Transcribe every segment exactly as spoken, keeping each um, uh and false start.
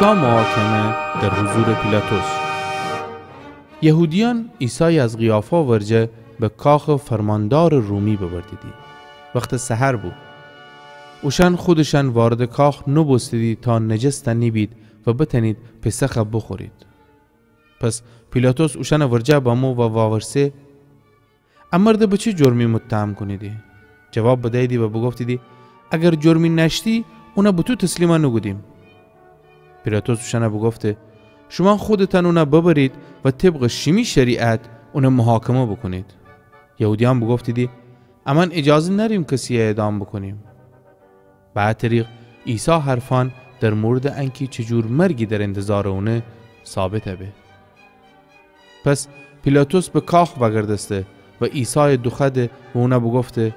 عیسی محاکمه در حضور پیلاطس. یهودیأن عیسای از قیافا ورجه به کاخٚ فرماندارٚ رومی ببردیدی. وختٚ سحر بو. اوشأن خودشأن واردٚ کاخ نوبوستیدی تا نجست نیبید و بتأنید پسخ بوخورید. پس پیلاطس اوشأنٚ ورجه بمو و وأورسه: ا مرد به چه جرمی متهم کونیدی؟ جواب بدییدی و بوگفتیدی: اگر جرمی نأشتی، اون به تو تسلیم نوکودیم. پیلاطس اوشأن بوگفته: شومأن خودتأن اون ببرید و طبقٚ شیمی شریعت اون محاکمه بوکونید. یهودیأن بوگفتیدی: امأن اجازه نأریم کسی اعدام بوکونیم. به ا طریق عیسی حرفأن در موردٚ انکی چی جور مرگی در انتظارٚ اونه، ثابت به. پس پیلاطس به کاخ وأگردسته و عیسای دوخوأده و اون بوگفته: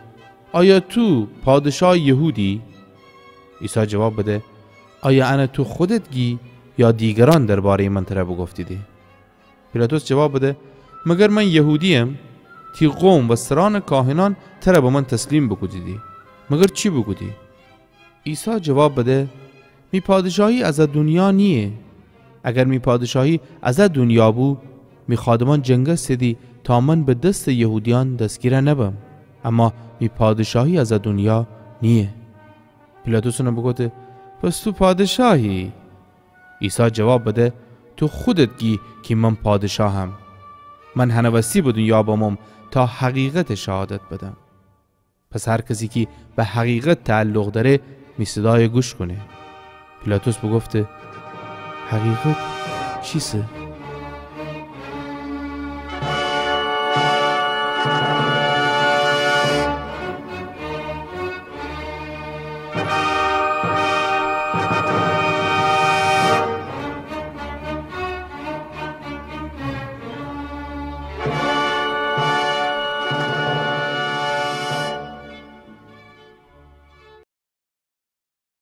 آیا تو پادشاه یهودی؟ عیسی جواب بده: آیا ان تو خودت گی یا دیگرأن درباره‌یٚ من تر بوگفتیدی؟ پیلاطس جواب بده: مگر من یهودییم؟ تی قوم و سرأنٚ کاهنأن تر به من تسلیم بوکودیدی. مگر چی بوکودی؟ عیسی جواب بده: می پادشاهی از ا دونیا نییه. اگر می پادشاهی از ا دونیا بو، می خادمأن جنگستیدی تا من به دستٚ یهودیأن دستگیر نبم. اما می پادشاهی از ا دونیا نییه. پیلاطس اون بوگفته: پس تو پادشاهی؟ عیسی جواب بده: تو خودت گی کی من پادشاهم. من هنٚ وستی به دونیا بموم تا حقیقت شهادت بدم. پس هر کسی کی به حقیقت تعلق دأره، می صدای گوش کونه. پیلاطس بوگفته: حقیقت چیسه؟